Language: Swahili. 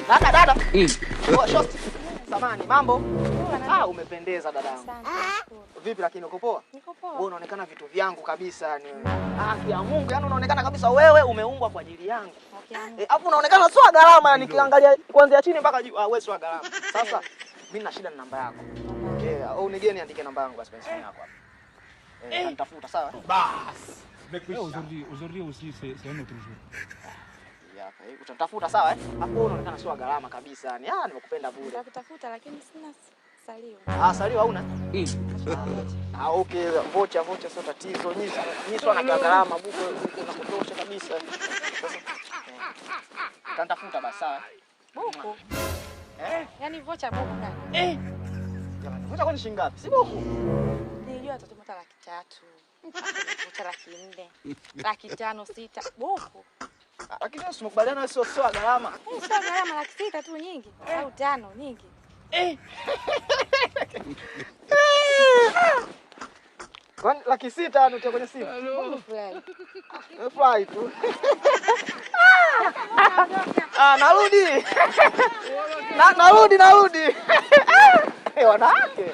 Dada dada. Oh, shosti. Samani, mambo? Ah, umependeza dadangu. Vipi lakini uko poa? Niko poa. Wewe unaonekana vitu vyangu kabisa yani wewe. Ah, ya Mungu, yani unaonekana kabisa wewe umeumbwa kwa ajili yangu. Hapo unaonekana sio gharama yani nikiangalia kuanzia chini mpaka juu. Ah, wewe sio gharama. Sasa mimi nina shida na namba yako. Eh, au nigeni niandike namba yangu basi kwenye simu yako hapa. Eh, nitafuta sawa? Bas. Aujourd'hui, aujourd'hui aussi, c'est un autre jour. Hapa eh, utatafuta sawa eh? Hapo unaonekana sio gharama kabisa yani. Ah, nimekupenda bure. Nitakutafuta lakini sina salio. Ah, salio hauna? Ah, okay, vocha vocha sio tatizo. Nyinyi sio na gharama buku na kutosha kabisa. Sasa utanitafuta basi sawa? Buku. Eh? Yaani vocha buku gani? Eh. Jamani, vocha kwani shilingi ngapi? Si buku. Nilijua atatuma hata 300,000. Vocha 400,000, 500,000, 600,000. Buku. Lakini sio tumekubaliana sio sio gharama. Sio gharama 600,000 tu nyingi au 5 nyingi. Kwani 600,000 utia kwenye simu? Nimefurahi. Nimefurahi tu. Ah, narudi. Narudi, narudi. Wanawake.